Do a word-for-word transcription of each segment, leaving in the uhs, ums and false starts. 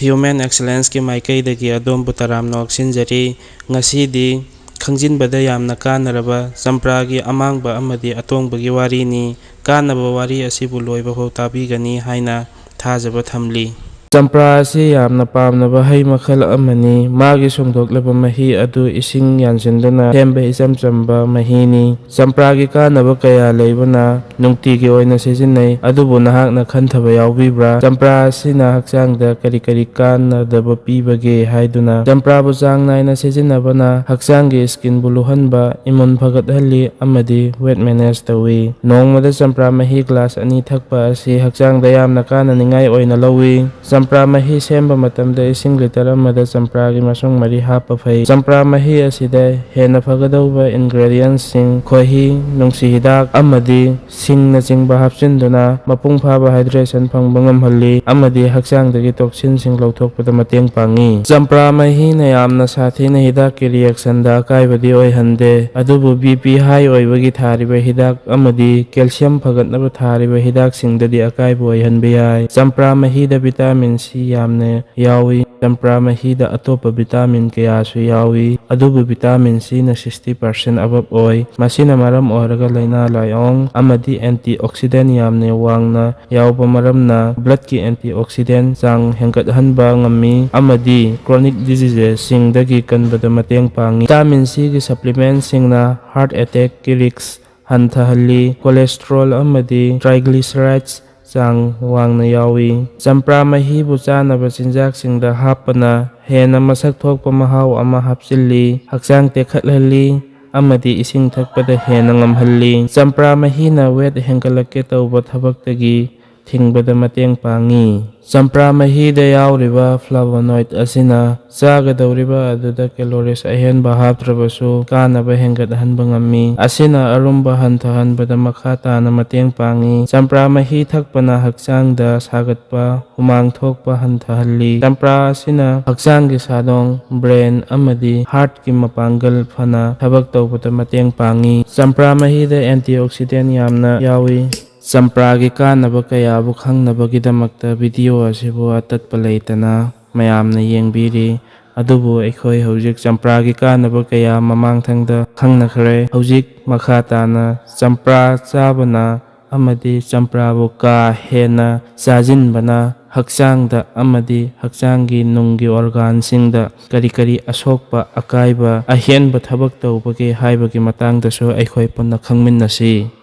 Human Excellenceꯀꯤ ꯃꯥꯏꯀꯩꯗꯒꯤ ꯑꯗꯣꯝꯕꯨ ꯇꯔꯥꯝꯅ ꯑꯣꯛꯁꯤꯟꯖꯔꯤ꯫ ꯉꯁꯤꯗꯤ ꯈꯪꯖꯤꯟꯕꯗ ꯌꯥꯝꯅ ꯀꯥꯟꯅꯔꯕ ꯆꯝꯄ꯭ꯔꯥꯒꯤ ꯑꯃꯥꯡꯕ ꯑꯃꯗꯤ ꯑꯇꯣꯡꯕꯒꯤ ꯋꯥꯔꯤꯅꯤ꯫ ꯀꯥꯟꯅꯕ ꯋꯥꯔꯤ ꯑꯁꯤꯕꯨ ꯂꯣꯏꯕ ꯐꯥꯎ ꯇꯥꯕꯤꯒꯅꯤ ꯍꯥꯏꯅ ꯊꯥꯖꯕ ꯊꯝꯂꯤ꯫ ꯆꯝꯄ꯭ꯔꯥ ꯑꯁꯤ ꯌꯥꯝꯅ ꯄꯥꯝꯅꯕ ꯍꯩ ꯃꯈꯜ ꯑꯃꯅꯤ꯫ ꯃꯥꯒꯤ ꯁꯨꯡꯗꯣꯛꯂꯕ ꯃꯍꯤ ꯑꯗꯨ ꯏꯁꯤꯡ ꯌꯥꯟꯁꯤꯟꯗꯨꯅ ꯁꯦꯝꯕ ꯏꯆꯝ ꯆꯝꯕ ꯃꯍꯤꯅꯤ꯫ ꯆꯝꯄ꯭ꯔꯥꯒꯤ ꯀꯥꯟꯅꯕ ꯀꯌꯥ ꯂꯩꯕꯅ ꯅꯨꯡꯇꯤꯒꯤ ꯑꯣꯏꯅ ꯁꯤꯖꯤꯟꯅꯩ, ꯑꯗꯨꯕꯨ ꯅꯍꯥꯛꯅ ꯈꯟꯊꯕ ꯌꯥꯎꯕꯤꯕ꯭ꯔꯥ? ꯆꯝꯄ꯭ꯔꯥ ꯑꯁꯤꯅ ꯍꯛꯆꯥꯡꯗ ꯀꯔꯤ ꯀꯔꯤ ꯀꯥꯟꯅꯗꯕ ꯄꯤꯕꯒꯦ ꯍꯥꯏꯗꯨꯅ꯫ ꯆꯝꯄ꯭ꯔꯥꯕꯨ ꯆꯥꯡ ꯅꯥꯏꯅ ꯁꯤꯖꯤꯟꯅꯕꯅ ꯍꯛꯆꯥꯡꯒꯤ skinꯕꯨ ꯂꯨꯍꯟꯕ, ꯏꯃꯨꯟ ꯐꯒꯠꯍꯜꯂꯤ ꯑꯃꯗꯤ weight manage ꯇꯧꯏ꯫ ꯅꯣꯡꯃꯗ ꯆꯝꯄ꯭ꯔꯥ ꯃꯍꯤ glass ꯑꯅꯤ ꯊꯛꯄ ꯑꯁꯤ ꯍꯛꯆꯥꯡꯗ ꯌꯥꯝꯅ ꯀꯥꯟꯅꯅꯤꯡꯉꯥꯏ ꯑꯣꯏꯅ ꯂꯧꯏ꯫ ꯆꯝꯄ꯭ꯔꯥ ꯃꯍꯤ ꯁꯦꯝꯕ ꯃꯇꯝꯗ ꯏꯁꯤꯡ litre ꯑꯃꯗ ꯆꯝꯄ꯭ꯔꯥꯒꯤ ꯃꯁꯨꯡ ꯃꯔꯤ ꯍꯥꯞꯄ ꯐꯩ꯫ ꯆꯝꯄ꯭ꯔꯥ ꯃꯍꯤ ꯑꯁꯤꯗ ꯍꯦꯟꯅ ꯐꯒꯗꯧꯕ ingredientꯁꯤꯡ, ꯈꯣꯏꯍꯤ, ꯅꯨꯡꯁꯤ ꯍꯤꯗꯥꯛ ꯑꯃꯗꯤ ꯁꯤꯡꯅꯆꯤꯡꯕ ꯍꯥꯞꯆꯤꯟꯗꯨꯅ ꯃꯄꯨꯡ ꯐꯥꯕ hydration ꯐꯪꯕ ꯉꯝꯍꯜꯂꯤ ꯑꯃꯗꯤ ꯍꯛꯆꯥꯡꯗꯒꯤ toxinꯁꯤꯡ ꯂꯧꯊꯣꯛꯄꯗ ꯃꯇꯦꯡ ꯄꯥꯡꯉꯤ꯫ ꯆꯝꯄ꯭ꯔꯥ ꯃꯍꯤꯅ ꯌꯥꯝꯅ ꯁꯥꯊꯤꯅ ꯍꯤꯗꯥꯛꯀꯤ reactionꯗ ꯑꯀꯥꯏꯕꯗꯤ ꯑꯣꯏꯍꯟꯗꯦ, ꯑꯗꯨꯕꯨ BP high ꯑꯣꯏꯕꯒꯤ ꯊꯥꯔꯤꯕ ꯍꯤꯗꯥꯛ ꯑꯃꯗꯤ calcium ꯐꯒꯠꯅꯕ ꯊꯥꯔꯤꯕ ꯍꯤꯗꯥꯛꯁꯤꯡꯗꯗꯤ ꯑꯀꯥꯏꯕ ꯑꯣꯏꯍꯟꯕ ꯌꯥꯏ꯫ ꯆꯝꯄ꯭ꯔꯥ ꯃꯍꯤꯗ vitamin C ꯌꯥꯝꯅ ꯌꯥꯎꯏ꯫ ꯆꯝꯄ꯭ꯔꯥ ꯃꯍꯤꯗ ꯑꯇꯣꯞꯄ vitamin ꯀꯌꯥꯁꯨ ꯌꯥꯎꯏ, ꯑꯗꯨꯕꯨ vitamin Cꯅ sixty percent above ꯑꯣꯏ꯫ ꯃꯁꯤꯅ ꯃꯔꯝ ꯑꯣꯏꯔꯒ ꯂꯥꯏꯅꯥ ꯂꯥꯏꯑꯣꯡ ꯑꯃꯗꯤ antioxidant ꯌꯥꯝꯅ ꯋꯥꯡꯅ ꯌꯥꯎꯕ ꯃꯔꯝꯅ bloodꯀꯤ antioxidant ꯆꯥꯡ ꯍꯦꯟꯒꯠꯍꯟꯕ ꯉꯝꯃꯤ ꯑꯃꯗꯤ chronic diseasesꯁꯤꯡꯗꯒꯤ ꯀꯟꯕꯗ ꯃꯇꯦꯡ ꯄꯥꯡꯉꯤ꯫ Vitamin Cꯒꯤ supplementꯁꯤꯡꯅ heart attackꯀꯤ risk ꯍꯟꯊꯍꯜꯂꯤ꯫ Cholesterol ꯑꯃꯗꯤ triglycerides ꯆꯥꯡ ꯋꯥꯡꯅ ꯌꯥꯎꯏ꯫ ꯆꯝꯄ꯭ꯔꯥ ꯃꯍꯤꯕꯨ ꯆꯥꯅꯕ ꯆꯤꯟꯖꯥꯛꯁꯤꯡꯗ ꯍꯥꯞꯄꯅ ꯍꯦꯟꯅ ꯃꯁꯛ ꯊꯣꯛꯄ ꯃꯍꯥꯎ ꯑꯃ ꯍꯥꯞꯆꯤꯜꯂꯤ, ꯍꯛꯆꯥꯡ ꯇꯦꯛꯈꯠꯍꯜꯂꯤ ꯑꯃꯗꯤ ꯏꯁꯤꯡ ꯊꯛꯄꯗ ꯍꯦꯟꯅ ꯉꯝꯍꯜꯂꯤ꯫ ꯆꯝꯄ꯭ꯔꯥ ꯃꯍꯤꯅ weight ꯍꯦꯟꯒꯠꯂꯛꯀꯦ ꯇꯧꯕ ꯊꯕꯛꯇꯒꯤ ꯊꯤꯡꯕꯗ ꯃꯇꯦꯡ ꯄꯥꯡꯉꯤ꯫ ꯆꯝꯄ꯭ꯔꯥ ꯃꯍꯤꯗ ꯌꯥꯎꯔꯤꯕ flavonoid ꯑꯁꯤꯅ ꯆꯥꯒꯗꯧꯔꯤꯕ ꯑꯗꯨꯗ calories ꯑꯍꯦꯟꯕ ꯍꯥꯞꯇ꯭ꯔꯕꯁꯨ ꯀꯥꯟꯅꯕ ꯍꯦꯟꯒꯠꯍꯟꯕ ꯉꯝꯃꯤ꯫ ꯑꯁꯤꯅ ꯑꯔꯨꯝꯕ ꯍꯟꯊꯍꯟꯕꯗ ꯃꯈꯥ ꯇꯥꯅ ꯃꯇꯦꯡ ꯄꯥꯡꯉꯤ꯫ ꯆꯝꯄ꯭ꯔꯥ ꯃꯍꯤ ꯊꯛꯄꯅ ꯍꯛꯆꯥꯡꯗ ꯁꯥꯒꯠꯄ, ꯍꯨꯃꯥꯡ ꯊꯣꯛꯄ ꯍꯟꯊꯍꯜꯂꯤ꯫ ꯆꯝꯄ꯭ꯔꯥ ꯑꯁꯤꯅ ꯍꯛꯆꯥꯡꯒꯤ ꯁꯥꯗꯣꯡ, brain ꯑꯃꯗꯤ heartꯀꯤ ꯃꯄꯥꯡꯒꯜ ꯐꯅ ꯊꯕꯛ ꯇꯧꯕꯗ ꯃꯇꯦꯡ ꯄꯥꯡꯉꯤ꯫ ꯆꯝꯄ꯭ꯔꯥ ꯃꯍꯤꯗ antioxidant ꯌꯥꯝꯅ ꯌꯥꯎꯏ꯫ ꯆꯝꯄ꯭ꯔꯥꯒꯤ ꯀꯥꯟꯅꯕ ꯀꯌꯥꯕꯨ ꯈꯪꯅꯕꯒꯤꯗꯃꯛꯇ ꯚꯤꯗꯤꯑꯣ ꯑꯁꯤꯕꯨ ꯑꯇꯠꯄ ꯂꯩꯇꯅ ꯃꯌꯥꯝꯅ ꯌꯦꯡꯕꯤꯔꯤ꯫ ꯑꯗꯨꯕꯨ ꯑꯩꯈꯣꯏ ꯍꯧꯖꯤꯛ ꯆꯝꯄ꯭ꯔꯥꯒꯤ ꯀꯥꯟꯅꯕ ꯀꯌꯥ ꯃꯃꯥꯡꯊꯪꯗ ꯈꯪꯅꯈ꯭ꯔꯦ꯫ ꯍꯧꯖꯤꯛ ꯃꯈꯥ ꯇꯥꯅ ꯆꯝꯄ꯭ꯔꯥ ꯆꯥꯕꯅ ꯑꯃꯗꯤ ꯆꯝꯄ꯭ꯔꯥꯕꯨ ꯀꯥ ꯍꯦꯟꯅ ꯆꯥꯁꯤꯟꯕꯅ ꯍꯛꯆꯥꯡꯗ ꯑꯃꯗꯤ ꯍꯛꯆꯥꯡꯒꯤ ꯅꯨꯡꯒꯤ ꯑꯣꯔꯒꯥꯟꯁꯤꯡꯗ ꯀꯔꯤ ꯀꯔꯤ ꯑꯁꯣꯛꯄ ꯑꯀꯥꯏꯕ ꯑꯍꯦꯟꯕ ꯊꯕꯛ ꯇꯧꯕꯒꯦ ꯍꯥꯏꯕꯒꯤ ꯃꯇꯥꯡꯗꯁꯨ ꯑꯩꯈꯣꯏ ꯄꯨꯟꯅ ꯈꯪꯃꯤꯟꯅꯁꯤ꯫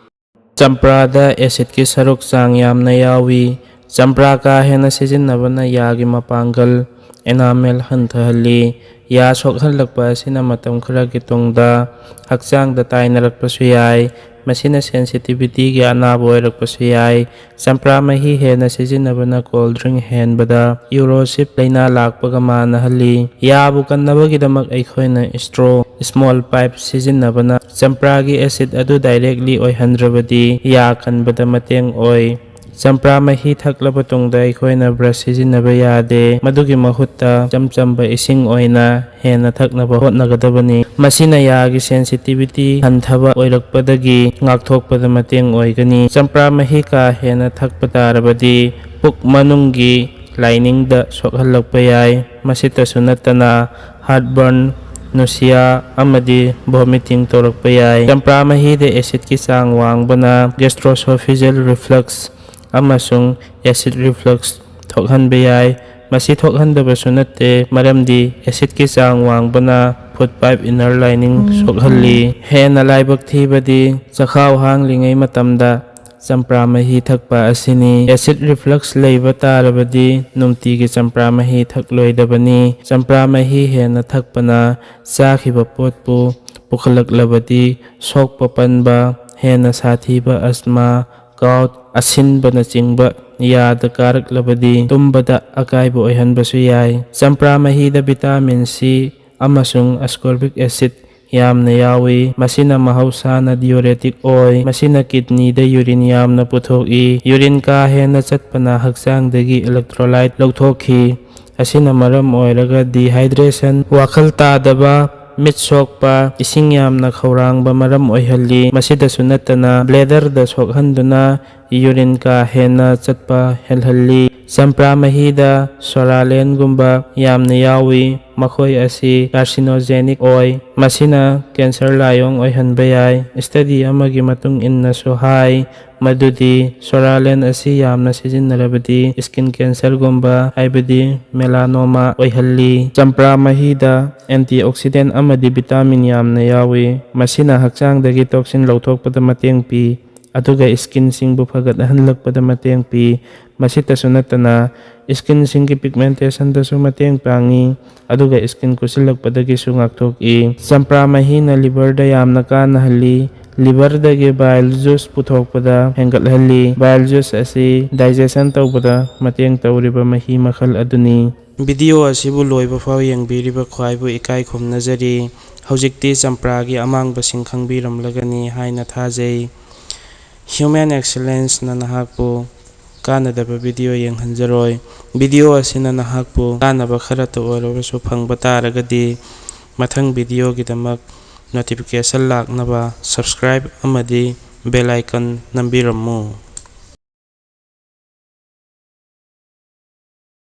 ꯆꯝꯄ꯭ꯔꯥꯗ ꯑꯦꯁꯤꯗꯀꯤ ꯁꯔꯨꯛ ꯆꯥꯡ ꯌꯥꯝꯅ ꯌꯥꯎꯏ꯫ ꯆꯝꯄ꯭ꯔꯥ ꯀꯥ ꯍꯦꯟꯅ ꯁꯤꯖꯤꯟꯅꯕꯅ ꯌꯥꯒꯤ ꯃꯄꯥꯡꯒꯜ, ꯑꯦꯅꯥꯃꯦꯜ, ꯍꯟꯊꯍꯜꯂꯤ꯫ ꯌꯥ ꯁꯣꯛꯍꯜꯂꯛꯄ ꯑꯁꯤꯅ ꯃꯇꯝ ꯈꯔꯒꯤ ꯇꯨꯡꯗ ꯍꯛꯆꯥꯡꯗ ꯇꯥꯏꯅꯔꯛꯄꯁꯨ ꯌꯥꯏ꯫ ꯃꯁꯤꯅ ꯁꯦꯟꯁꯤꯇꯤꯚꯤꯇꯤꯒꯤ ꯑꯅꯥꯕ ꯑꯣꯏꯔꯛꯄꯁꯨ ꯌꯥꯏ꯫ ꯆꯝꯄ꯭ꯔꯥ ꯃꯍꯤ ꯍꯦꯟꯅ ꯁꯤꯖꯤꯟꯅꯕꯅ ꯀꯣꯜ ꯗ꯭ꯔꯤꯡ ꯍꯦꯟꯕꯗ ꯌꯨꯔꯣꯁꯤꯞ ꯂꯥꯏꯅꯥ ꯂꯥꯛꯄꯒ ꯃꯥꯟꯅꯍꯜꯂꯤ꯫ ꯌꯥꯕꯨ ꯀꯟꯅꯕꯒꯤꯗꯃꯛ ꯑꯩꯈꯣꯏꯅ ꯁ꯭ꯇ꯭ꯔꯣ, ꯁ꯭ꯃꯣꯜ ꯄꯥꯏꯞ ꯁꯤꯖꯤꯟꯅꯕꯅ ꯆꯝꯄ꯭ꯔꯥꯒꯤ ꯑꯦꯁꯤꯗ ꯑꯗꯨ ꯗꯥꯏꯔꯦꯛꯂꯤ ꯑꯣꯏꯍꯟꯗ꯭ꯔꯕꯗꯤ ꯌꯥ ꯀꯟꯕꯗ ꯃꯇꯦꯡ ꯑꯣꯏ꯫ ꯆꯝꯄ꯭ꯔꯥ ꯃꯍꯤ ꯊꯛꯂꯕ ꯇꯨꯡꯗ ꯑꯩꯈꯣꯏꯅ ꯕ꯭ꯔꯁ ꯁꯤꯖꯤꯟꯅꯕ ꯌꯥꯗꯦ꯫ ꯃꯗꯨꯒꯤ ꯃꯍꯨꯠꯇ ꯏꯆꯝ ꯆꯝꯕ ꯏꯁꯤꯡ ꯑꯣꯏꯅ ꯍꯦꯟꯅ ꯊꯛꯅꯕ ꯍꯣꯠꯅꯒꯗꯕꯅꯤ꯫ ꯃꯁꯤꯅ ꯌꯥꯒꯤ ꯁꯦꯟꯁꯤꯇꯤꯚꯤꯇꯤ ꯍꯟꯊꯕ ꯑꯣꯏꯔꯛꯄꯗꯒꯤ ꯉꯥꯛꯊꯣꯛꯄꯗ ꯃꯇꯦꯡ ꯑꯣꯏꯒꯅꯤ꯫ ꯆꯝꯄ꯭ꯔꯥ ꯃꯍꯤ ꯀꯥ ꯍꯦꯟꯅ ꯊꯛꯄ ꯇꯥꯔꯕꯗꯤ ꯄꯨꯛ ꯃꯅꯨꯡꯒꯤ ꯂꯥꯏꯅꯤꯡꯗ ꯁꯣꯛꯍꯜꯂꯛꯄ ꯌꯥꯏ꯫ ꯃꯁꯤꯇꯁꯨ ꯅꯠꯇꯅ ꯍꯥꯔꯠꯕꯔꯟ, ꯅꯨꯁꯤꯌꯥ ꯑꯃꯗꯤ ꯚꯣꯃꯤꯇꯤꯡ ꯇꯧꯔꯛꯄ ꯌꯥꯏ꯫ ꯆꯝꯄ꯭ꯔꯥ ꯃꯍꯤꯗ ꯑꯦꯁꯤꯗꯀꯤ ꯆꯥꯡ ꯋꯥꯡꯕꯅ ꯒꯦꯁꯇ꯭ꯔꯣꯁꯣꯐꯤꯖꯦꯜ ꯔꯤꯐ꯭ꯂꯛꯁ ꯑꯃꯁꯨꯡ ꯑꯦꯁꯤꯗ ꯔꯤꯐ꯭ꯂꯛꯁ ꯊꯣꯛꯍꯟꯕ ꯌꯥꯏ꯫ ꯃꯁꯤ ꯊꯣꯛꯍꯟꯗꯕꯁꯨ ꯅꯠꯇꯦ, ꯃꯔꯝꯗꯤ ꯑꯦꯁꯤꯗꯀꯤ ꯆꯥꯡ ꯋꯥꯡꯕꯅ ꯐꯨꯗ ꯄꯥꯏꯞ ꯏꯅꯔ ꯂꯥꯏꯅꯤꯡ ꯁꯣꯛꯍꯜꯂꯤ꯫ ꯍꯦꯟꯅ ꯂꯥꯏꯕꯛ ꯊꯤꯕꯗꯤ ꯆꯈꯥꯎ ꯍꯥꯡꯂꯤꯉꯩ ꯃꯇꯝꯗ ꯆꯝꯄ꯭ꯔꯥ ꯃꯍꯤ ꯊꯛꯄ ꯑꯁꯤꯅꯤ꯫ ꯑꯦꯁꯤꯗ ꯔꯤꯐ꯭ꯂꯛꯁ ꯂꯩꯕ ꯇꯥꯔꯕꯗꯤ ꯅꯨꯡꯇꯤꯒꯤ ꯆꯝꯄ꯭ꯔꯥ ꯃꯍꯤ ꯊꯛꯂꯣꯏꯗꯕꯅꯤ꯫ ꯆꯝꯄ꯭ꯔꯥ ꯃꯍꯤ ꯍꯦꯟꯅ ꯊꯛꯄꯅ ꯆꯥꯈꯤꯕ ꯄꯣꯠꯄꯨ ꯄꯨꯈꯠꯂꯛꯂꯕꯗꯤ ꯁꯣꯛꯄ ꯄꯟꯕ, ꯍꯦꯟꯅ ꯁꯥꯊꯤꯕ ꯑꯁꯃꯥ, ꯒꯥꯎꯠ, ꯑꯁꯤꯟꯕꯅꯆꯤꯡꯕ ꯌꯥꯗ ꯀꯥꯔꯛꯂꯕꯗꯤ ꯇꯨꯝꯕꯗ ꯑꯀꯥꯏꯕ ꯑꯣꯏꯍꯟꯕꯁꯨ ꯌꯥꯏ꯫ ꯆꯝꯄ꯭ꯔꯥ ꯃꯍꯤꯗ ꯚꯤꯇꯥꯃꯤꯟ ꯁꯤ ꯑꯃꯁꯨꯡ ꯑꯁꯀꯣꯔꯕꯤꯛ ꯑꯦꯁꯤꯗ ꯌꯥꯝꯅ ꯌꯥꯎꯏ꯫ ꯃꯁꯤꯅ ꯃꯍꯧꯁꯥꯅ ꯗꯤꯌꯨꯔꯦꯇꯤꯛ ꯑꯣꯏ꯫ ꯃꯁꯤꯅ ꯀꯤꯗꯅꯤꯗ ꯌꯨꯔꯤꯟ ꯌꯥꯝꯅ ꯄꯨꯊꯣꯛꯏ꯫ ꯌꯨꯔꯤꯟ ꯀꯥ ꯍꯦꯟꯅ ꯆꯠꯄꯅ ꯍꯛꯆꯥꯡꯗꯒꯤ ꯏꯂꯦꯛꯇ꯭ꯔꯣꯂꯥꯏꯠ ꯂꯧꯊꯣꯛꯈꯤ꯫ ꯑꯁꯤꯅ ꯃꯔꯝ ꯑꯣꯏꯔꯒ ꯗꯤꯍꯥꯏꯗ꯭ꯔꯦꯁꯟ, ꯋꯥꯈꯜ ꯇꯥꯗꯕ, ꯃꯤꯠ ꯁꯣꯛꯄ, ꯏꯁꯤꯡ ꯌꯥꯝꯅ ꯈꯧꯔꯥꯡꯕ ꯃꯔꯝ ꯑꯣꯏꯍꯜꯂꯤ꯫ ꯃꯁꯤꯗꯁꯨ ꯅꯠꯇꯅ bladder ꯗ ꯁꯣꯛꯍꯟꯗꯨꯅ urine ꯀꯥ ꯍꯦꯟꯅ ꯆꯠꯄ ꯍꯦꯜꯍꯜꯂꯤ꯫ ꯆꯝꯄ꯭ꯔꯥ ꯃꯍꯤꯗ ꯁꯣꯔꯥꯂꯦꯟꯒꯨꯝꯕ ꯌꯥꯝꯅ ꯌꯥꯎꯏ꯫ ꯃꯈꯣꯏ ꯑꯁꯤ carcinogenic ꯑꯣꯏ꯫ ꯃꯁꯤꯅ cancer ꯂꯥꯏꯑꯣꯡ ꯑꯣꯏꯍꯟꯕ ꯌꯥꯏ꯫ Study ꯑꯃꯒꯤ ꯃꯇꯨꯡ ꯏꯟꯅꯁꯨ ꯍꯥꯏ ꯃꯗꯨꯗꯤ ꯁꯣꯔꯥꯂꯦꯟ ꯑꯁꯤ ꯌꯥꯝꯅ ꯁꯤꯖꯤꯟꯅꯔꯕꯗꯤ skin cancer ꯒꯨꯝꯕ, ꯍꯥꯏꯕꯗꯤ melanoma ꯑꯣꯏꯍꯜꯂꯤ꯫ ꯆꯝꯄ꯭ꯔꯥ ꯃꯍꯤꯗ antioxidant ꯑꯃꯗꯤ vitamin ꯌꯥꯝꯅ ꯌꯥꯎꯏ꯫ ꯃꯁꯤꯅ ꯍꯛꯆꯥꯡꯗꯒꯤ toxin ꯂꯧꯊꯣꯛꯄꯗ ꯃꯇꯦꯡ ꯄꯤ, ꯑꯗꯨꯒ skin ꯁꯤꯡꯕꯨ ꯐꯒꯠꯍꯜꯂꯛꯄꯗ ꯃꯇꯦꯡ ꯄꯤ꯫ ꯃꯁꯤꯇꯁꯨ ꯅꯠꯇꯅ, skin ꯁꯤꯡꯒꯤ pigmentation ꯗꯁꯨ ꯃꯇꯦꯡ ꯄꯥꯡꯏ, ꯑꯗꯨꯒ skin ꯀꯨꯠꯁꯤꯜꯂꯛꯄꯗꯒꯤꯁꯨ ꯉꯥꯛꯊꯣꯛꯏ꯫ ꯆꯝꯄ꯭ꯔꯥ ꯃꯍꯤꯅ liver ꯗ ꯌꯥꯝꯅ ꯀꯥꯟꯅꯍꯜꯂꯤ꯫ Liver ꯗꯒꯤ bile juice ꯄꯨꯊꯣꯛꯄꯗ ꯍꯦꯟꯒꯠꯍꯜꯂꯤ꯫ Bile juice ꯑꯁꯤ digestion ꯇꯧꯕꯗ ꯃꯇꯦꯡ ꯇꯧꯔꯤꯕ ꯃꯍꯤ ꯃꯈꯜ ꯑꯗꯨꯅꯤ꯫ Video ꯑꯁꯤꯕꯨ ꯂꯣꯏꯕ ꯐꯥꯎ ꯌꯦꯡꯕꯤꯔꯤꯕ ꯈ꯭ꯋꯥꯏꯕꯨ ꯏꯀꯥꯏ ꯈꯨꯝꯅꯖꯔꯤ꯫ ꯍꯧꯖꯤꯛꯇꯤ ꯆꯝꯄ꯭ꯔꯥꯒꯤ ꯑꯃꯥꯡꯕꯁꯤꯡ ꯈꯪꯕꯤꯔꯝꯂꯒꯅꯤ ꯍꯥꯏꯅ ꯊꯥꯖꯩ꯫ Human Excellence ꯅ ꯅꯍꯥꯛꯄꯨ ꯀꯥꯟꯅꯗꯕ video ꯌꯦꯡꯍꯟꯖꯔꯣꯏ꯫ Video ꯑꯁꯤꯅ ꯅꯍꯥꯛꯄꯨ ꯀꯥꯟꯅꯕ ꯈꯔꯇ ꯑꯣꯏꯔꯕꯁꯨ ꯐꯪꯕ ꯇꯥꯔꯒꯗꯤ, ꯃꯊꯪ video ꯒꯤꯗꯃꯛ notification ꯂꯥꯛꯅꯕ subscribe ꯑꯃꯗꯤ bell icon ꯅꯝꯕꯤꯔꯝꯃꯨ꯫